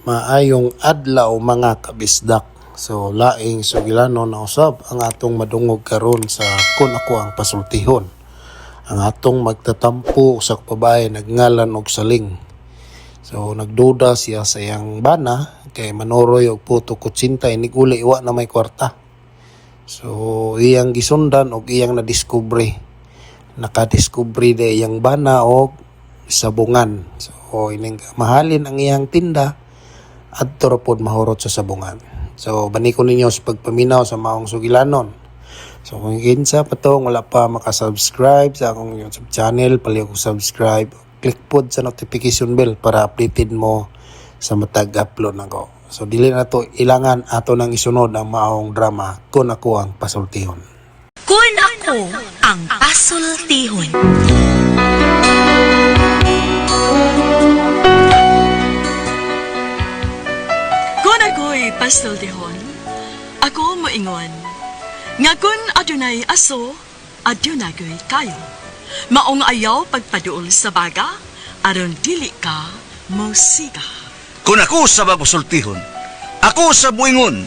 Maayong adlaw, mga kabisdak. So laing sugilanon na usab ang atong madungog karon sa Kun Ako Ang Pasultihon. Ang atong magtatampo sa babae nagngalan og Saling. So nagduda siya sa iyang bana kay manoroy og puto kutsinta, inig uli wa na may kwarta. So iyang gisundan og iyang nadiskubre. Nakadiskubre de iyang bana og sabungan. So ining mahalin ang iyang tinda, adto ra pod mahurot sa sabungan. So baniko ninyo sa pagpaminaw sa maong sugilanon. So kung kinsa pa to wala pa makasubscribe sa akong YouTube channel, palihog subscribe, click pod sa notification bell para updated mo sa matag upload nako. So dili na to ilangan, ato nang isunod ang maong drama, Kun Ako Ang Pasultihon. Kun Ako Ang Pasultihon. Kung ako'y pasultihon, ako moingon nga kun adunay aso, adunay kayo. Maong ayaw pagpaduol sa baga, aron dili ka mosiga. Kung ako sa pasultihon, ako sa buingon,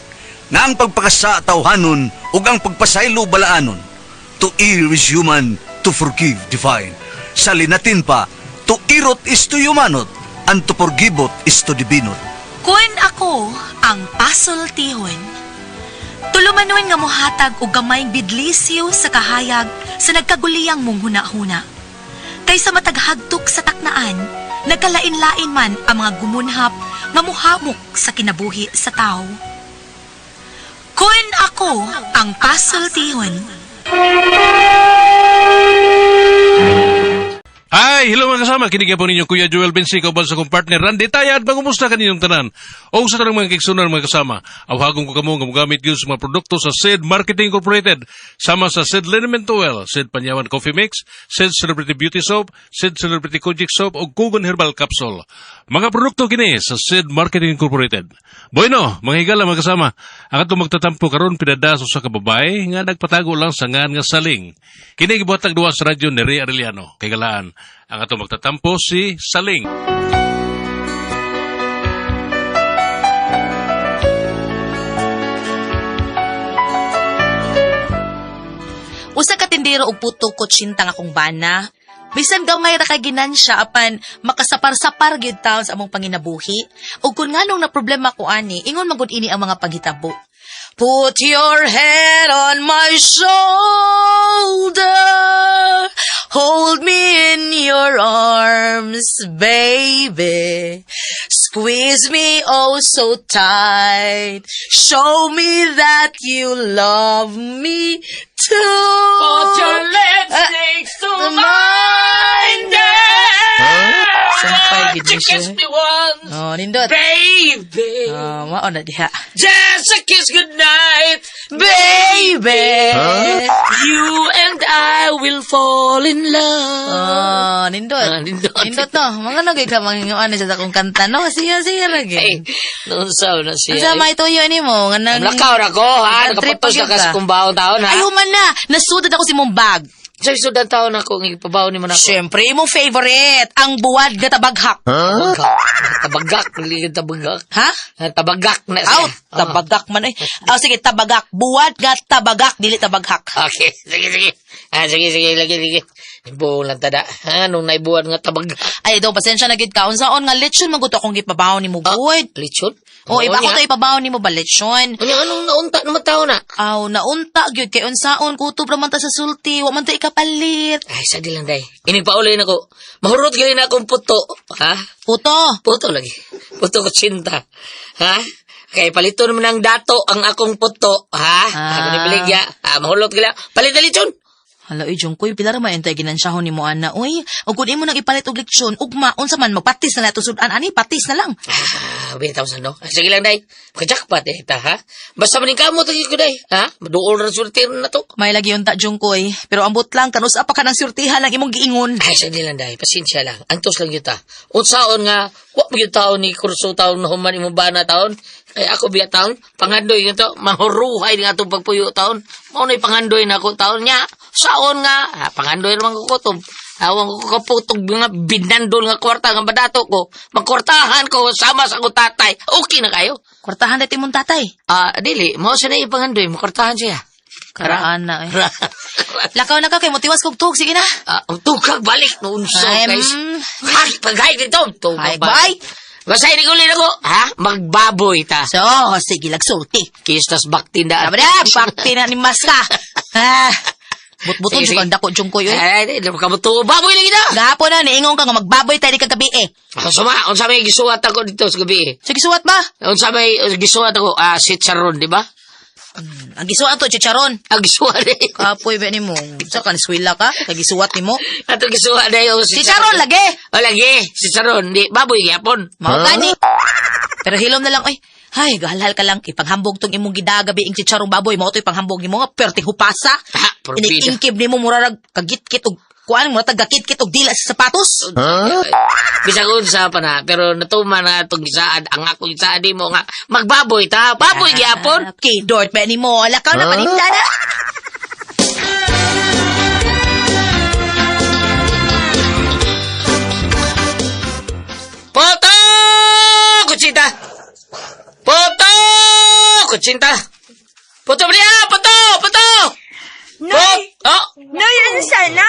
nga ang pagpakasa tawhanon ug ang pagpasaylo balaanon. To err is human, to forgive divine. Sa linatin pa, to irot is to humanot, and to forgiveot is to divinot. Kun Ako Ang Pasultihon. Tulumanon nga mohatag og gamayng bidlisyo sa kahayag sa nagkaguliyang mong huna-huna. Kaysa mataghagtok sa taknaan, nagkalain-lain man ang mga gumunhap nga muhamok sa kinabuhi sa tao. Kun Ako Ang Pasultihon. Hi, hello mga kasama. Kini po ninyo Kuya Joel Bensico kauban sa akong partner Randy Tayad. Mangumusta kaninyong tanan? O sa tanang mga kigsunan, mga kasama. Awhagon ko kamo nga mogamit gyud sa mga produkto sa SED Marketing Incorporated. Sama sa SED Liniment Oil, SED Panyawan Coffee Mix, SED Celebrity Beauty Soap, SED Celebrity Kojic Soap o Kugon Herbal Capsule. Mga produkto kini sa SED Marketing Incorporated. Bueno, mga higala, mga kasama, ang atong magtatampo karon pinada sa usa ka babae nga nagpatago lang sa ngan nga Saling. Kini gibuhatag duwa sa radyo ni Ray Arellano. Kay galaan, ang atong magtatampo si Saling. Usa ka tindero og puto kutsinta nga akong bana. Bisan gamay ra kay ginansya, apan makasapar-sapar gyud taon sa among panginabuhi. Ug kun nganong na problema ko ani, ingon magud ini ang mga panghitabo. Put your head on my shoulder. Hold me in your arms, baby. Squeeze me oh so tight. Show me that you love me too. Put your lipstick to mine, yeah. Sampay gid ni You siya. kiss me once, Oh, nindot. baby. Oh, mao na diha. Just a kiss goodnight, Baby. You and I will fall in love. Oh, nindot. Ah, nindot. Nindot no. Mga nagay ka mangingon sa akong kanta no. Siya siya lagi. Ay, noon sa na siya. Ang sama ituyo ni mo nga nang Lakaw ra ko, ha? Nag-trip Nakapatos pa na gyud ka sa kumbaon taon, ha? Ay, human na. Nasudad ako si mong bag. Sa sudan taon ako, ng ipabaon ni mo na ako. Siyempre, imong favorite, ang buwad nga tabaghak. Tabagak. Tabagak. Ligid tabagak. Ha? Tabagak na siya. Out, tabagak man ay. Ah, sige, tabagak. Buwad nga tabagak, dili tabaghak. Okay, sige, sige. Ah, sige, sige, lagi, lagi. Ibuong lang tada. Ha, nung naibuwan nga tabagak. Ay, daw, pasensya na gid ka. Unsaon nga lechon man gud akong gipabaon nimo, good. Lechon? O, iba ko niya. to ipabaon nimo ba lechon? Unya, anong naunta naman tao na? Aw, naunta gyud kay unsaon kutob ra man ta sa sulti, wa man ta ikapalit. Ay, sa di lang, day. Inipaulay na ko. Mahurot gali na akong puto. Ha? Puto. Puto lagi. Puto ko tsinta. Ha? Kay palito naman ang dato ang akong puto. Ha? Ah. Ako ni Biligya. Ha, mahulot gali. Palit na lechon. Hala, uy, Jungkoy, pila ra man entay ginansyahon nimo ana, uy. Ug kun imo nang ipalit og leksyon, ugma, unsa man magpatis na nato sudan ani, patis na lang. Ah, 20,000, no? Ah, sige lang, day. Makajackpot, eh, ta, ha? Basta maning kamot, lagi ko, day. Ha? Maduol na surtir na to. May lagi unta, Jungkoy, pero ambot lang kanus pa ka ng surtihan ang imong giingon. Ay, sige lang, day. Pasensya lang. Antos lang yun ta. Unsaon nga, wa mo yung taon ni kurso taon na human imong bana taon. Kay ako biya taon, pangandoy nga to, mahuruhay nga atong pagpuyo taon. Mao na'y pangandoy na ako taon niya. Saon nga, ah, pangandoy naman ko kutob. Awang ko kaputog nga binandol nga kwarta nga badato ko. Magkwartahan ko sama sa akong tatay. Okay na kayo. Kwartahan na imong tatay. Ah, dili, mao sa na ipangandoy, makwartahan siya. Karaan na eh. Lakaw na ka kay motiwas kog tug sige na. Ah, ang tukag balik noon sa Ay, guys. Hay, paghay dito. Ay, Tukag bye. Basta ini uli na ko, ha? Magbaboy ta. So, sige lagsulti. Kistas baktinda. Sabi na, bakti na ni Maska. Ah, butbuton Sige, jud ang dako jungkoy oy. Ay, di, di, kabuto. Baboy lagi na. Gahapon na niingon ka nga magbaboy tayo di kagabi eh. Suma, unsa may gisuwat ako dito sa gabi. Sige suwat ba? Unsa may gisuwat ako, ah, sitsaron, di ba? Ang gisuwat to chicharon. Ang gisuwat na yun. Kapoy ba nimo? Sa kan eskwela ka? Kay gisuwat nimo? Ato gisuwat na yun. Chicharon lagi. O lagi, sitsaron. Di, baboy gyapon. Mao gani. Pero hilom na lang oy. Ay, gahalhal ka lang. Ipanghambog tong imong gidagabi ing chicharong baboy. Mao to ipanghambog nimo nga perting hupasa. Ha, porbida. Iniingkib nimo murarag kagitkit og kuan murag gakit-kit og dila sa sapatos. Bisag unsa pa na, pero natuma na itong gisaad, ang akong gisaad mo nga, magbaboy ta, baboy gyapon. Okay, Dort ba nimo? Lakaw na paninda na. Poto! Kutsinta! Poto! Kutsinta! Poto ba niya? Poto! Poto! Nay! Oh! Nay, unsa na?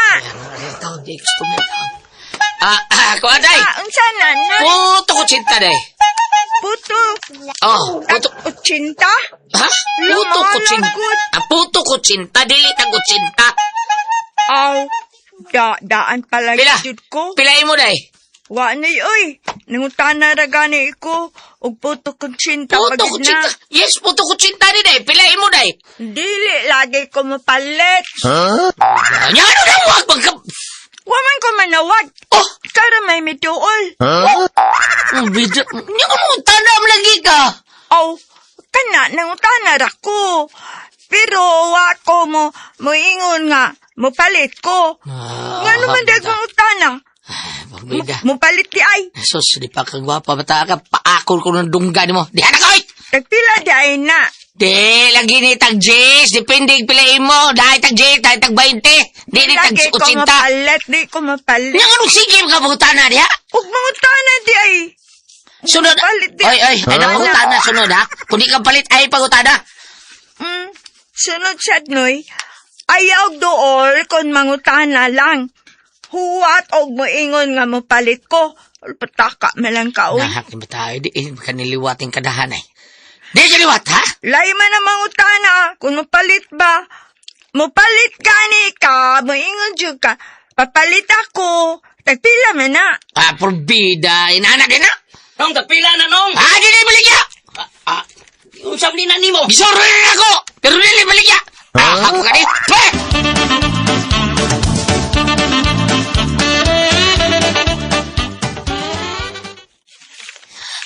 Taon, di gusto mo taon. Ah, ah, kuha day! Ah, unsa na, nay? Puto kutsinta day! Puto. Oh, puto. Utsinta? Ha? Puto kutsinta. Lumalagod. Ah, puto kutsinta, dili ta kutsinta. Aw, da, daan pala Pila? jud ko. Pilain mo day. Wa nay oy. Nangutana ra gani ko og puto kutsinta Puto pagid na. kutsinta. Yes, puto kutsinta ni day. Pilain mo day. Dili lagi ko mapalit. Nya ano na wag magka... Wa man ko manawag. Oh, Kara may mituol. oh, bida. Nya ka mo tanam lagi ka. Aw, kana nangutana ra ko. Pero wa ko mo moingon nga mopalit ko. Ah, Ngano man dag mangutana? Pagbida. Mopalit di ay. Sus, di pa kagwapa bata ka. Paakol ko ng dungga ni mo. Di anak oy! Tagpila di ay na. Di, lagi ni tag Jis. Depende pilain mo. Dahil tag Jis, dahil tag 20. Di ni tag Lagi ko 80. mapalit, di ko mapalit. Nya ano sige ka mangutana diha? Ug mangutana di ay. Sunod. Palit di. Oy, oy, ay nangutana sunod ha. Kung di ka palit ay pangutana. Sunod sad noy. Ayaw dool kon mangutana lang. Huwat og moingon nga mopalit ko. Pataka man lang ka oy. Nahak ni tayo di eh, kaniliwating kadahan ay. Di kaliwat ha? Lay man ang mangutana kung mopalit ba. Mopalit gani ka, moingon jud ka. Papalit ako. Tagpila man na. Ah, porbida. Inaanak din na. Nong, tagpila na nong! Ah, di na baligya! Ah, unsa man ni nimo? Gisoro na ako! Pero dili baligya! Ah, ako ka ni. Pwe!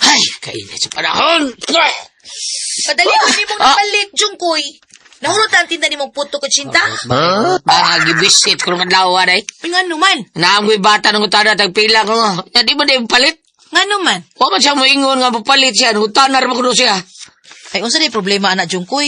Ay, kainit sa panahon. Padali ko nimong Ah. napalit jungkoy. Nahurot ang tinda nimong puto kutsinta. Huh? Mga gibisit ko ng adlaw, ay. Ngano man? Naamgoy bata ng utana, tagpila ko. nga. Di ba na yung palit? Ngano man? Wa man siya moingon nga papalit siya. Utana rin ko siya. Ay, unsa na problema anak Jungkoy?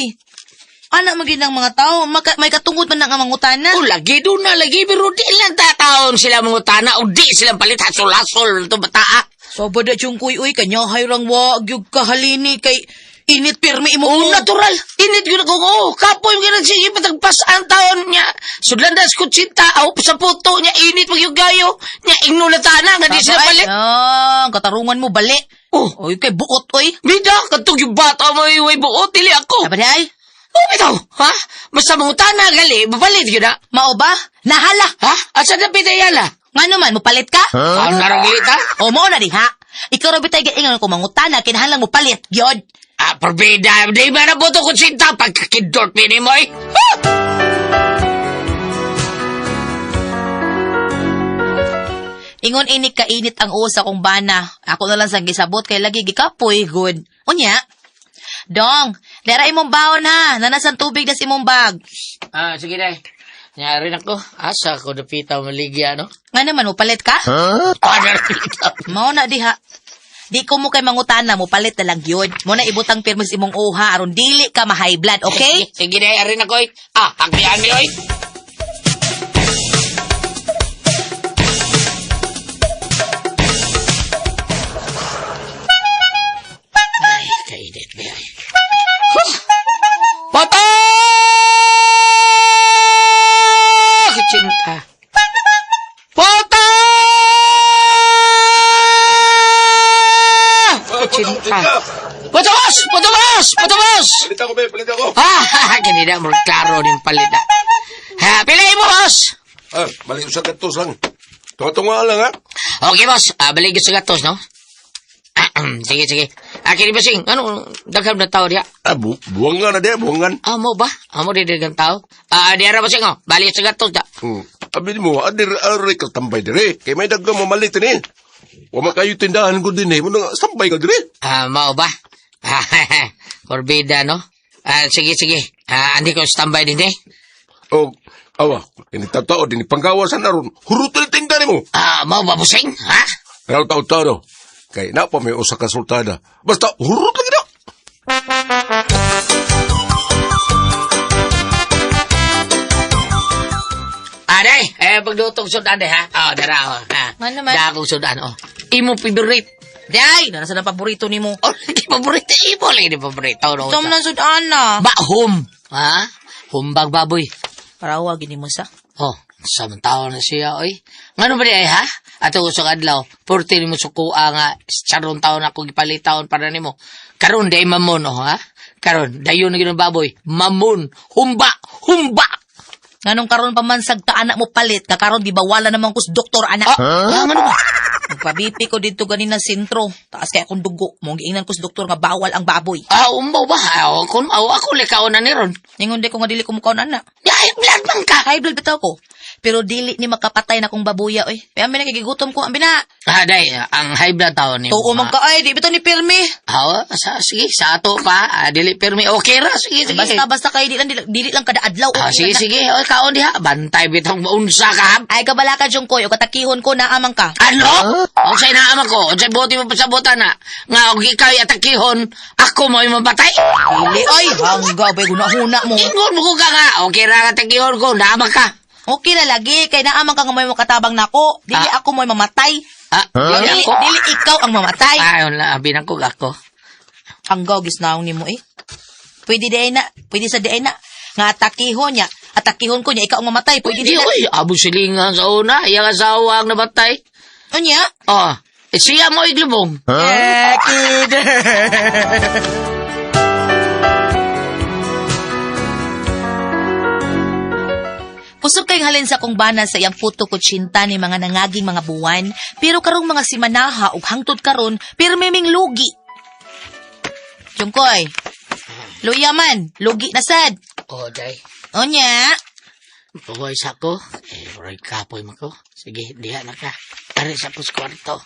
Anak magid ng mga tao, may katungod man ang mangutana. O lagi doon na lagi, pero di lang tataon sila mga utana o di silang palit hasol-hasol ito bataa. Soba da Jungkoy uy, kanya hayrang wa gyud kahalini kay init pirmi imo. O natural, init yun ako, oh, kapoy mo ganun sige, patagpas ang taon niya. Sudlan na sa kutsinta, aw, sa puto niya, init magyugayo, niya, ingnulatana, nga di sila palit. Ah, katarungan mo bali. Oh, Oy, kay buot oy. bida, katong yung bata mo, iway buot, dili ako. Sabi ay, Oh, bitaw, ha? Basta mangutana, gali, babalit yun na. mao ba? Nahala. Ha? Asa na pitayala? Ngano man, mopalit ka? Huh? Ang narangit, ha? O mao na diha. Ikaw ra bitay gaingon ko mangutana kinahanglan mo palit gyud. Ah, porbida, di ba na buto kutsinta, pagkakidort mo, eh. Ha? Ingon ini kainit ang usa kong bana. Ako na lang sang gisabot kay lagi gikapoy good. Unya. Dong, dara imong baon ha. Nanasan tubig das imong bag. Ah, sige na. Nyari ako. Asa ko napita maligya, no? Nga naman mo palit ka? Paano napita? Mao na diha. Di ko mo kay mangutana mo palit na lang gyud. Mo na ibutang pirmis imong uha aron dili ka ma high blood, okay? Sige na, arin ako, eh. Ah, hagbian ni, oy. Init ba yan? Huh! Puto! Kutsinta. Puto! Kutsinta. Puto boss! Puto boss! Puto boss! Palit ako, be. Palit ako. Ah, kanina mo klaro din palit ah. Ha, pila mo boss? Ah, balik sa gatos lang. Tunga-tunga lang, ha? Okay boss, ah, balik sa gatos no? Ah, sige, sige. Ah, kini bossing, ano, daghang na tao diya? Ah, buwangan na diya, buwangan. Ah, mo ba? Ah, mo di daghang tao? Ah, diya ra bossing, oh. Balik sa gatos da. Abi mo, adir aray ka tambay dire. Kay may daghang mamalit ni. Wa man kayo tindahan ko din eh. Muna nga, tambay ka dire. Ah, mao ba? Ah, Morbida, no? Ah, sige, sige. Ah, andi ko standby din eh. O, awa, ini tao din panggawasan na ron. Hurutin tinda nimo. Ah, mao ba bossing? Ha? Raw tao tao. Kay na pa may usa ka sultada. Basta hurot lagi na. Aday, eh, pagdutong sudan day, ha? Oh, dara, oh. Ha? Nga naman. Da akong sudan, oh. Imo favorite. Day, nasa na paborito nimo. Oh, lagi paborito. Imo lagi ni paborito. No, Tom na sudan na. Ba, hum. Ha? Humbag baboy. Parawa gini mo sa. Oh, sa tao na siya, oy. Ngano ba di ay, ha? Ato sa adlaw, purti nimo sukuha nga, sarong taon ako gipalitaon para nimo. Karon day mamon, oh, ha? Karon, dayon na ginong baboy. Mamon, humba, humba! Nganong karon pa man sagta anak mo palit, ka karon gibawala naman kus doktor anak. Ah, ngano ba? Nagpabipi ko dito ganina sentro. Taas kay akong dugo. Mong giingnan kus doktor nga bawal ang baboy. Ah, umbaw ba? Ah, kung, ah, ako likaw na ni ron. Ningon di ko nga dili ko mukaon anak. Ay, blood man ka! High blood bitaw ko. Pero dili ni makapatay na kong babuya oy. Kaya mi nakigigutom ko ambi na. Ah, day, ang high blood tao ni. Tuo man ka ay di bitaw ni pirmi. Ah, sa, sige, sa ato pa. Ah, dili pirmi. Okay ra, sige, sige. Basta basta kay dili lang dili lang kada adlaw. Ah, Okay sige, lang na. sige. Oy, kaon diha. Bantay bitong maunsa ka. ha? Ay kabala ka jungkoy o katakihon ko na amang ka. Ano? Unsay naama ko? Unsay buti mo pasabutan na? Nga, og ikaw atakihon, ako mo mapatay? Dili ay hangga bay guna-huna mo. Ingon mo ko ka nga. Okay ra atakihon ko, naama ka. Okay na lagi kay naamang ka nga may makatabang nako. Dili Ah. ako mo'y mamatay. Ah, dili Dili, ako. dili ikaw ang mamatay. Ay, wala, binangkog ako. Hanggaw gisnaong nimo eh. Pwede di ay na, pwede sa di ay na. Nga atakihon niya, atakihon ko niya ikaw ang mamatay. Pwede Pwede, di na. oy, abo silingan sa una. Iyang asawa ang nabatay. Unya? Oh, eh, siya mo iglubong. Eh, kid. Kusog kay halin sa akong bana sa iyang puto kutsinta ni mga nangaging mga buwan, pero karong mga simanaha ug hangtod karon pirmi ming lugi. Jungkoy. Luya man, lugi na sad. Oh, day. Unya. Pugoy sa ko. Eh, roy kapoy mo ko. Sige, diha na ka. Ari sa kus kwarto.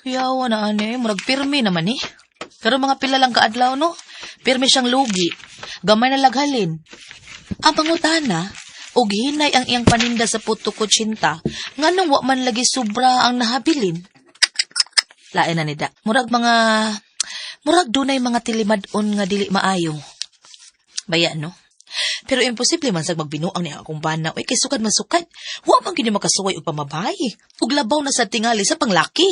Kuyawa na ano eh, murag pirmi naman eh. Pero mga pila lang kaadlaw no, pirmi siyang lugi. Gamay na laghalin. Ang pangutana, og hinay ang iyang paninda sa puto kutsinta, nganong wa man lagi sobra ang nahabilin. Lain na nida. Murag mga, murag dunay mga tilimad-on nga dili maayo. Baya no? Pero imposible man sa magbinuang ni akong bana. Uy, kay sukad man sukad. Wa man gini makasuway og pamabay. Ug labaw na sa tingali sa panglaki.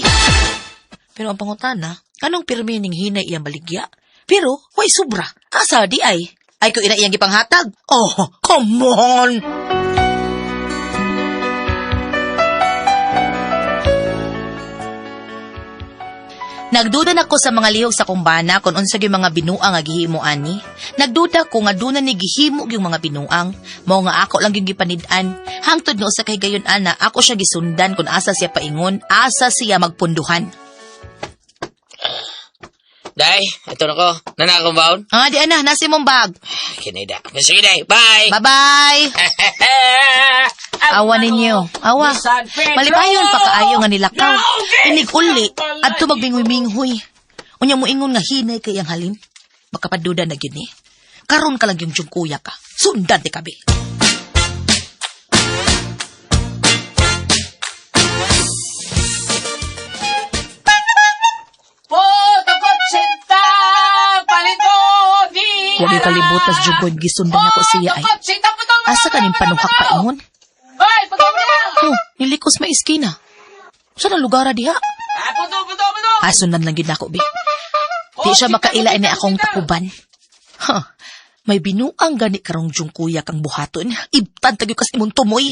Pero ang pangutana, anong pirmi ning hinay iyang baligya? Pero, way sobra. Asa di ay? Ay ko ina iyang gipanghatag. Oh, come on! Nagduda na ko sa mga lihok sa kumbana kung unsa gyud mga binuang nga gihimo ani. Nagduda ko nga duna ni gihimo yung mga binuang. Mao nga ako lang yung gipanid-an. Hangtod nga usa kay gayon ana, ako siya gisundan kung asa siya paingon, asa siya magpunduhan. Day, ito na ko. Nana akong baon. Ah, di ana, nasi mong bag. Kinida. Sige, day. Bye! Bye-bye! Awa ninyo. Awa. Malipayon pa kaayo nga nilakaw. Inig-uli. Adto magbingoy-minghoy. Unya mo ingon nga hinay kay ang halin. Makapaduda na gyud ni. Karon ka lang yung kuya ka. Sundan ti kabi. Puto kutsinta! Palito! Di! Huwag yung kalibutas, Jugoy. Gisundan ako siya ay. Asa ka ning panuhak pa ingon? Hoy! Puto na! Oh, nilikos may iskina. Saan ang lugar diha? Ah, puto, puto, puto! Ah, sundan lang gid nako, be. Di siya makaila ni akong takuban. Huh. May binuang gani karong jungkuya kang buhaton. Ibtan tagyo kas imong tumoy.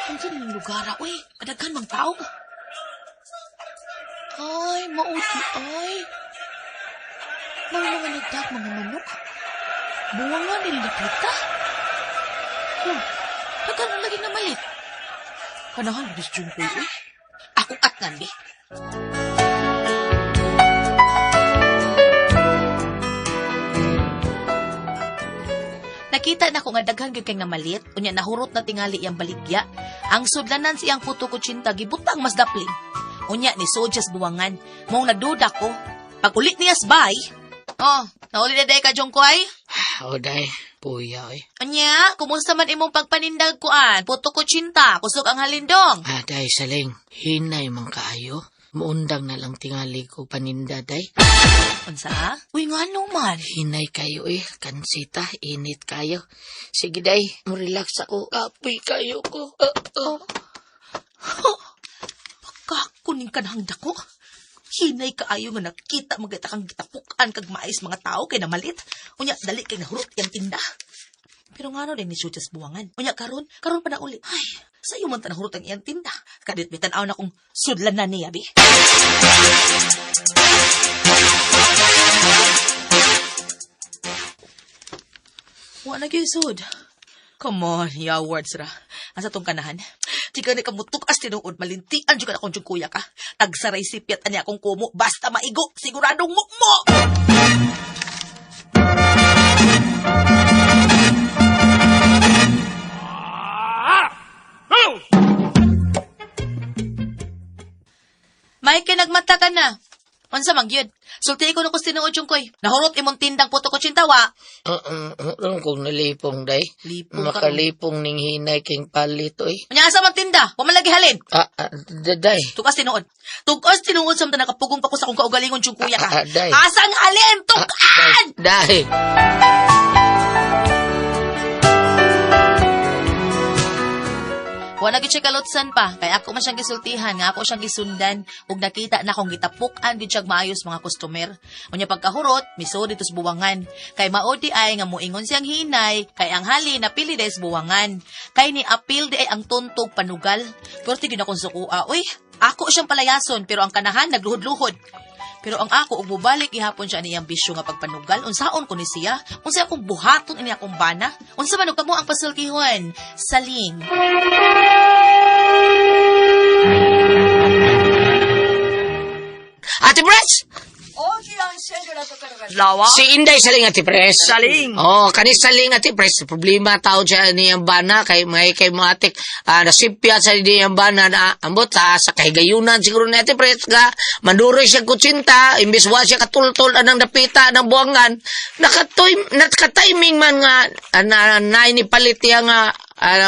Unsa ning lugar, ah, uy? Kadaghan mang tao. Ay, mauti ay. May mga nagdag mga manok. Buwa nga nilipita. Daghan ang lagi na malit. Kanahan, Miss Jungkoy, uy. Akong atngan, di. Nakita na ko nga daghan gyud kay namalit, unya nahurot na tingali iyang baligya. Ang sudlanan siyang puto kutsinta gibutang mas dapling. Unya ni Sojas buwangan, mong nagduda ko. Pag ulit niya bay. Oh, nauli na day ka Jungkoy. O, day. Puya, oy. Unya, kumusta man imong pagpanindag kuan? Puto kutsinta, kusog ang halindong. Ah, day, saling. Hinay man kaayo. Muundang na lang tingali ko paninda, day. Unsa? Uy, ngano man? Hinay kayo eh. Kansita, init kayo. Sige, day. Mo-relax ako. Kapoy kayo ko. Ah, ah. Pagkakuning ka ng dako. Hinay kaayo nga nakita magita kang gitapukan kag mais mga tao kay namalit. Unya dali kay nahurot yang tinda. Pero ngano din ni Suchas buwangan. Unya karon, karon pa na uli. Ay, sayo man ta nahurot ang iyang tinda. Kadit bitan aw na kung sudlan na niya bi. Wa na gyud sud. Come on, ya words ra. Asa tong kanahan? Di ka na kamutok as tinuod, malintian jud ka na akong kuya ka. Tagsaray sipyat ani akong kumo, basta maigo, siguradong mukmo! Mike, nagmata ka na. Unsa man gyud? Sulti ko na kus tinuod yung koy. Nahurot imong tindang puto ko tsintawa. Kung nalipong, day. Lipong ka. Makalipong ning hinay king palit, oy. Unya asa man tinda? Wa man lagi halin. Ah, ah, day. Tukas tinuod. Tukas tinuod sa mga nakapugong pa ko sa akong kaugalingon yung kuya ka. Ah, ah, day. Asang halin? Ah, Tukan! Day. Wa na gyud siya kalutsan pa. Kay ako man siyang gisultihan, nga ako siyang gisundan ug nakita na akong gitapuk-an gyud siya maayos mga customer. Unya pagkahurot, miso dito sa buwangan. Kay mao di ay nga moingon siyang hinay, kay ang hali napili dahil sa buwangan. Kay ni apil di ay ang tuntog panugal. Pero gyud akong sukua, uy, ako siyang palayason pero ang kanahan nagluhod-luhod. Pero ang ako ug mobalik gihapon siya niyang bisyo nga pagpanugal, unsaon ko ni siya? Unsa akong buhaton ini akong bana? Unsa man og kamo ang pasultihon? Saling. Ate Pres! Lawa. Si Inday Saling, Ate Pres. Saling. Oh, kani Saling, Ate Pres. Problema tao siya niyang bana kay may kay matik nasipya sa niyang bana na ambot sa kahigayunan siguro ni Ate Pres nga manduroy siya kutsinta imbes wa siya katultol anang dapita ng buwangan nakatoy nakatiming man nga na, na, ni palit niya nga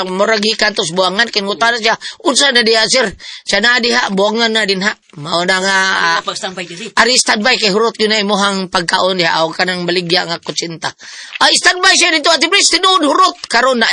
murag gikan tos buwangan kingutan siya unsa na diha sir siya na diha buwangan na din ha mao na nga Pagstambay diri. Ari standby kay hurot yun na imuhang pagkaon diha aw kanang baligya nga kutsinta. Ay standby siya dito Ate Pris tinuod hurot karon na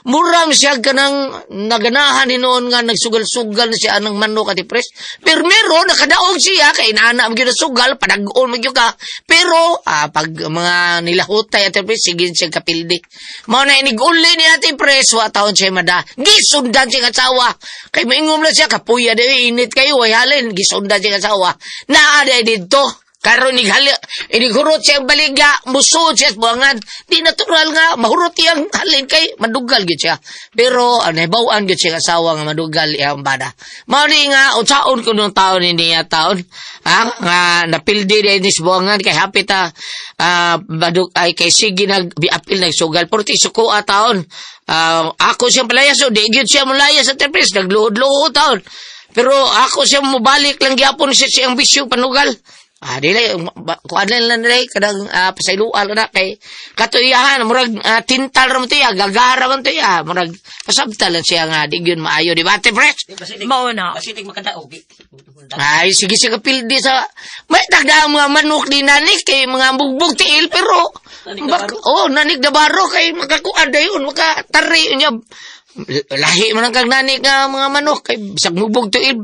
muram siya kanang naganahan hinuon nga nagsugal-sugal na siya anang manok Ate Pris. Pero meron nakadaog siya kay inaana mo gyud sugal padag-on mo gyud ka. Pero pag mga nilahutay Ate Pris sige siya kapildi. Mao na inig-uli ni Ate Pris wa taon siya mada. Gisundan siya nga asawa. Kay maingom lang siya kapuya dili init kayo way halin gisundan siya nga asawa. Naa day didto. Karon ighali inighurot siya ang baligya, musod siya sa buwangan. Di natural nga mahurot iyang halin kay madugal gyud siya. Pero nahibaw-an gyud siya ang asawa nga madugal iyang bana. Mao ni nga unsaon ko nung taon ni niya taon ha nga napildi di ni sa buwangan kay hapit ta badug ay kay sige nag biapil nagsugal porti suko taon. Ako siyang palayas so di gyud siya mulayas sa terpes nagluhod-luhod taon. Pero ako siya mubalik lang gyapon siya siyang bisyo panugal. Ah, dili kuan lang lang dili kadang pasayloan na kay katuyahan murag tintal ra man to iya, gagara man to iya, murag pasabta lang siya nga di gyud maayo di ba Ate Fresh? Mao na. Basitig makadaog. Ay sige sige pildi sa may dagda ang mga manok di nanik kay mga bugbog tiil pero Nanik bak, na baro. oh nanik na baro kay makakuan dayon makatari niya. Lahi man ang kag nani nga mga manok kay bisag mubog tuig.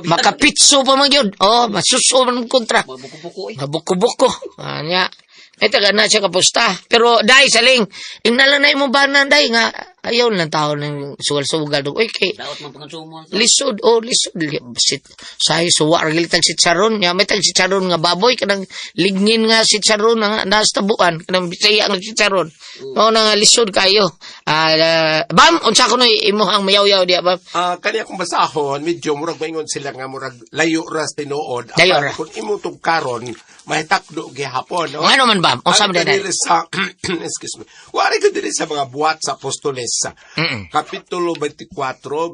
Makapitso pa man gyud. Oh, masuso man ang kontra. Mabuko-buko eh. Mabuko-buko. Anya. Ay taga na siya kapusta. Pero dai saling, ingna lang na imong bana dai nga ayaw lang tao ng sugal-sugal. Uy kay Daot man pangonsumo. lisod, oh lisod sit say suwa ra gilitag sitsaron nya, may tag sitsaron nga baboy, kanang lignin nga sitsaron nga nasa tabuan, kanang Bisaya nga sitsaron, mao na nga lisod kayo. Ah, bam, unsa kuno imong mayawyaw diya, bam? Ah, kani akong basahon, medyo murag maingon sila nga murag layo ra sa tinuod. Layo Apan ra. kung imo tugkaron, mahitakdo gihapon, no? Ngano man, bam, unsa man Ang dinay? diri sa excuse me. Wari ko diri sa mga buhat sa apostoles sa Kapitulo 24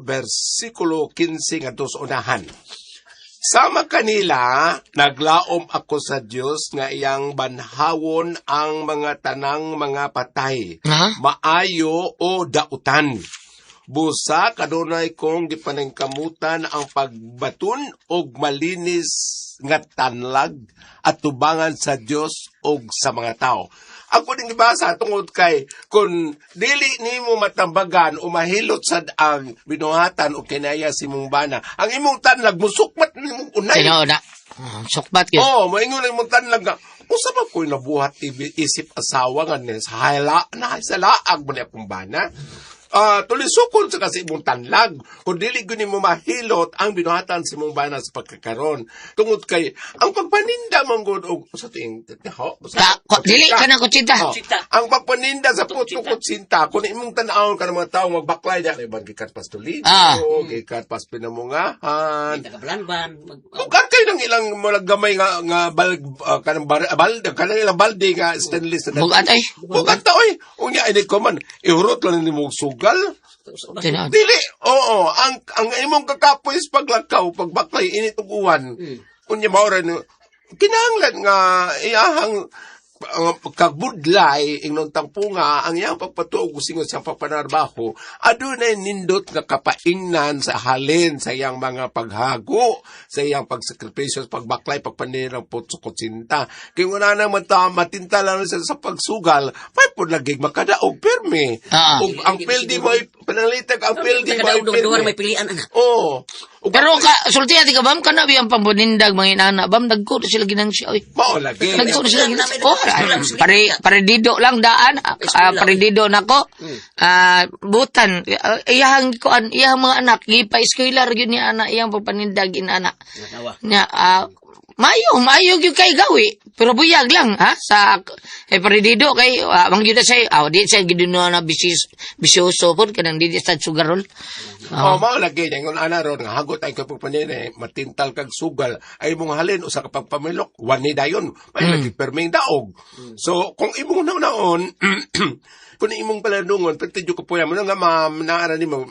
versikulo 15 ngadto sa unahan. Sama kanila, naglaom ako sa Dios nga iyang banhawon ang mga tanang mga patay, Ha? maayo o dautan. Busa kadunay kong gipaningkamutan ang pagbaton og malinis nga tanlag at tubangan sa Dios og sa mga tao. Ako din gibasa tungod kay kung dili nimo matambagan o mahilot sad ang binuhatan o kinaya si imong bana, ang imong tanlag musukmat nimong unay. Tinuod na. Ah, sukbat gyud. Oo, oh, maingon lang imong tanlag nga. Usa ba ko'y nabuhat isip asawa nga ni sa hala na sa laag mo ni akong bana? Ah, tulisukon sa kasi imong tanlag. Kung dili gyud nimo mahilot ang binuhatan sa imong bana sa pagkakaron. Tungod kay ang pagpaninda man gud og sa tuing ho, Dili ka na kutsinta. Oh, ang pagpaninda sa puto kutsinta, kung imong tan-awon ka ng mga tao magbaklay diya, kay ban gikan pas Toledo, gikan pas Pinamungahan, Taga-Blanban. Bukan kayo ng ilang mga gamay nga nga bal, kanang bar, balde, kanang ilang balde nga stainless na. Bugat ay. Bugat ta oy. Unya ini ko man ihurot lang nimo og sugal. Tinuod. Dili. Oo, ang imong kakapoy sa paglakaw, pagbaklay init ug uwan. Unya mao ra ni kinahanglan nga iyahang ang kagbudlay ingnon tangpunga ang iyang pagpatuog singon sa pagpanarbaho, adunay nindot nga kapaingnan sa halin sa iyang mga paghago, sa iyang pagsakripisyo, sa pagbaklay, pagpanirang putso kutsinta. Kay wala nang mata matinta lang sa pagsugal, may pud lagi makadaog pirmi. Ug ang pildi mo ay pananglitan, ang pildi mo ay Taga-daog pirmi. may pilian ana. Oo. Ug Pero ka sulti ati ka bam, kana biyang pambunindag mga inana bam, dagko na sila ginansya oy. Mao lagi. Nagko na sila ginansya. Oh, pare paredido lang daan, paredido nako. Ah, butan iyahang kuan, iyahang mga anak gipa-eskwela ra gyud niya anak iyang pagpanindag inana. Nya mayo mayo gyud kay gawi pero buyag lang ha sa paredido kay mang gyud na siya, di siya gyud na bisis bisyoso pod kanang di sa sugarol. Oh, mao lagi niya ingon ana ron nga hagot ay kapagpanine, matintal kag sugal ay imong halin usa ka pagpamilok wani dayon may lagi perming daog. So kung imong naon, kung imong palanungon perti jud ko po mo nga ma'am naara nimo,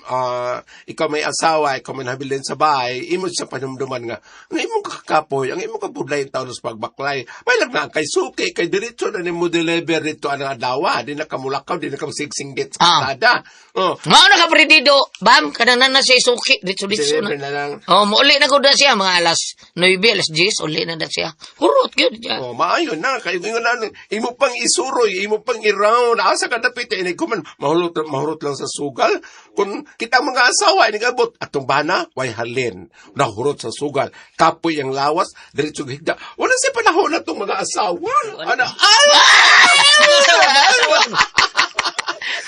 ikaw may asawa, ikaw may nabilin sa bahay, imo siya panumduman nga ang imong kakapoy, ang imong kabudlay taon sa pagbaklay may lang na kay suki kay diretso na nimo deliver dito ang adlaw, di na kamulakaw, di na kamusigsinggit sa kalsada. Oh. Mao na ka paredido, bam, kanang na siya suki ditso ditso Deliver na. na lang. Oh, muuli na ko na siya mga alas 9, alas 10, uli na na siya. Hurot gyud siya. Oh, maayo na kay ingon na imo pang isuroy, imo pang i-round. Asa ka dapit ini ko man mahurot mahurot lang sa sugal. Kung kita mga asawa ini gabot atong bana way halin. Nahurot sa sugal. Kapoy ang lawas, diretso higda. Wala sa panahon na tong mga asawa. Ano? Ay!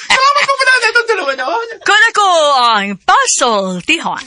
Salamat po pala sa itong dalawa na. Kung ako ang pasultihon.